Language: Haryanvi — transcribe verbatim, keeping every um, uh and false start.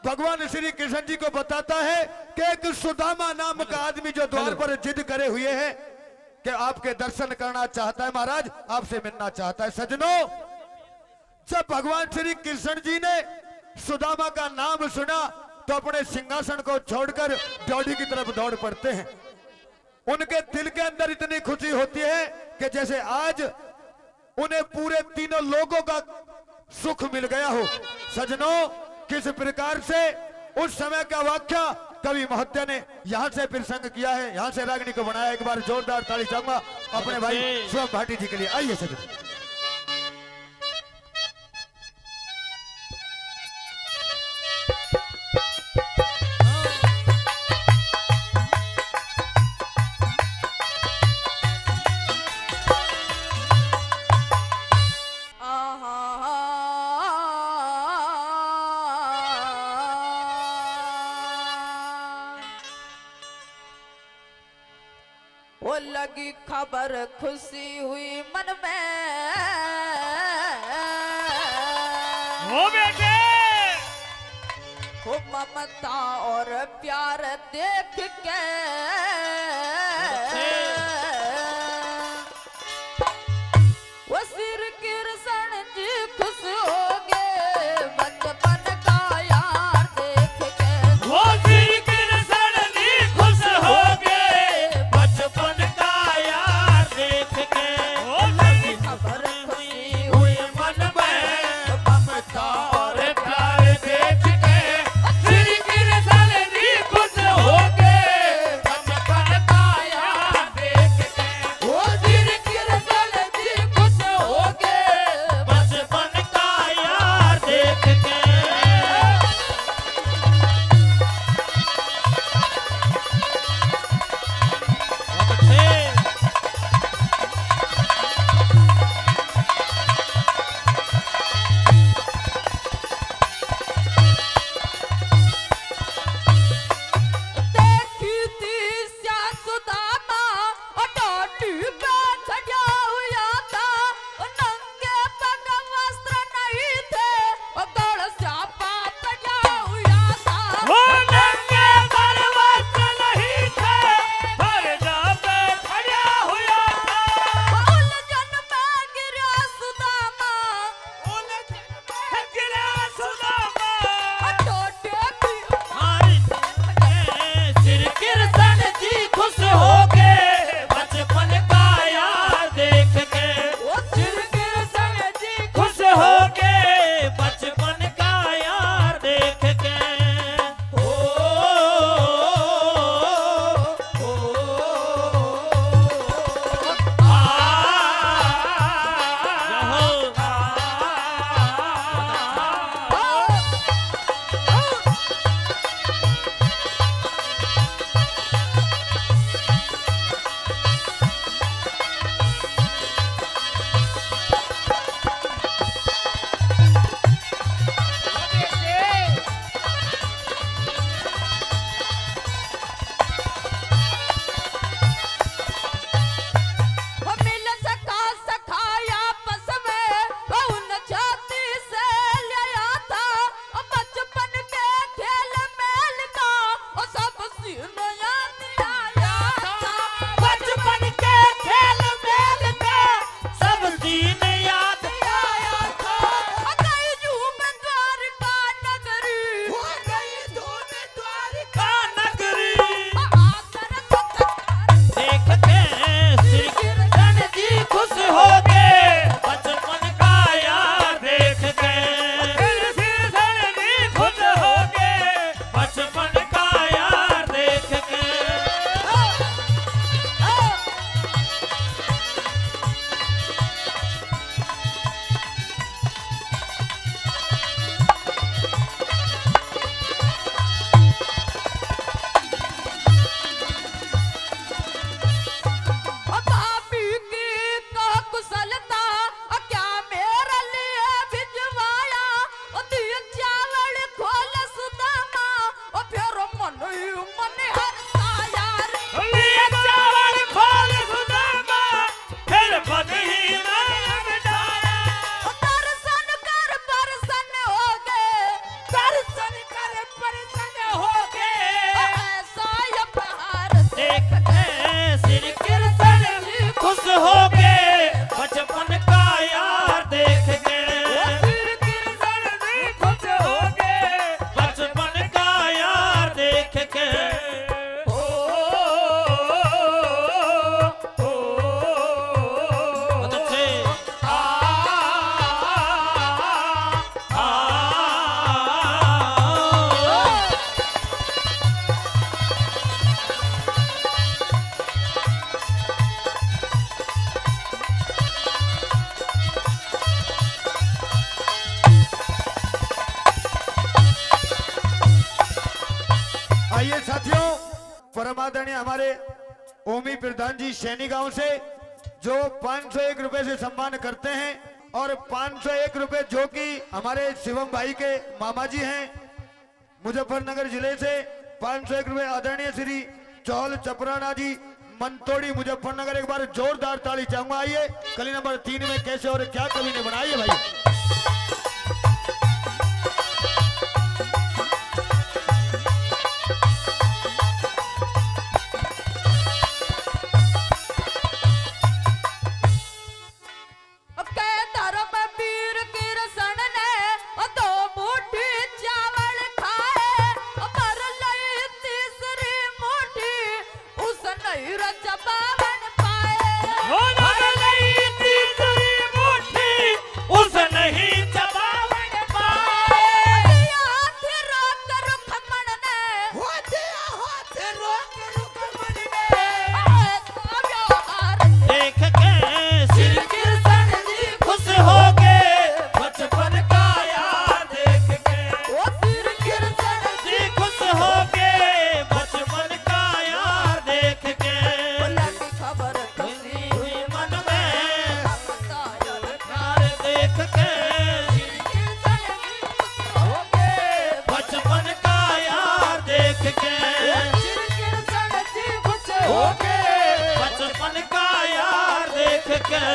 भगवान श्री कृष्ण जी को बताता है कि एक सुदामा नाम का आदमी जो द्वार पर जिद करे हुए है कि आपके दर्शन करना चाहता है महाराज, आपसे मिलना चाहता है। सजनों, जब भगवान श्री कृष्ण जी ने सुदामा का नाम सुना तो अपने सिंहासन को छोड़कर ड्योढ़ी की तरफ दौड़ पड़ते हैं। उनके दिल के अंदर इतनी खुशी होती है कि जैसे आज उन्हें पूरे तीनों लोगों का सुख मिल गया हो। सजनों, किस प्रकार से उस समय का वाक्य कवि महोदय ने यहाँ से प्रसंग किया है, यहाँ से रागनी को बनाया। एक बार जोरदार ताली चाहूंगा अपने भाई अच्छे। शुभम भाटी जी के लिए। आइए सजनों। वो लगी खबर खुशी हुई मन में। हो बेटे। वो ममता और प्यार देख के। अच्छे। वो श्री कृष्ण जी खुश हो गए, बचपन का यार देख के। वो श्री कृष्ण जी खुश हो गए, बचपन का यार देख के। वो लगी खबर खुशी हुई मन में, ममता और प्यार देख के। श्री कृष्ण जी खुश हो गए, बचपन का यार देख के। आइए साथियों, परम आदरणीय हमारे ओमी प्रधान जी सैनी गांव से, जो पाँच सौ एक रुपए से सम्मान करते हैं, और पाँच सौ एक रुपए जो कि हमारे शिवम भाई के मामा जी हैं मुजफ्फरनगर जिले से, पाँच सौ एक रुपए आदरणीय श्री चौल चपराना जी, मंतोड़ी मुजफ्फरनगर। एक बार जोरदार ताली चाहूंगा। आइए, कली नंबर तीन में कैसे और क्या कवि ने बनाई है भाई। अब कह धर्मवीर कृष्ण ने दो मुट्ठी चावल खाए, भर लई तीसरी मुट्ठी उस नहीं रे चबावन पाए। ओ भर लई तीसरी मुट्ठी उस नहीं चबावन पाए। हाथ रोक रुक्मण ने। हो दिया हाथ रोक रुक्मण ने। देख के श्री कृष्ण जी खुश हो गए, बचपन का यार देख के। ओ श्री कृष्ण जी खुश हो गए, बचपन का यार देख के। बोला की खबर खुशी हुई मन में, प्यार देख के। श्री कृष्ण जी खुश हो गए, बचपन का यार देख के। ओ श्री कृष्ण जी खुश हो गए, बचपन का यार देख के।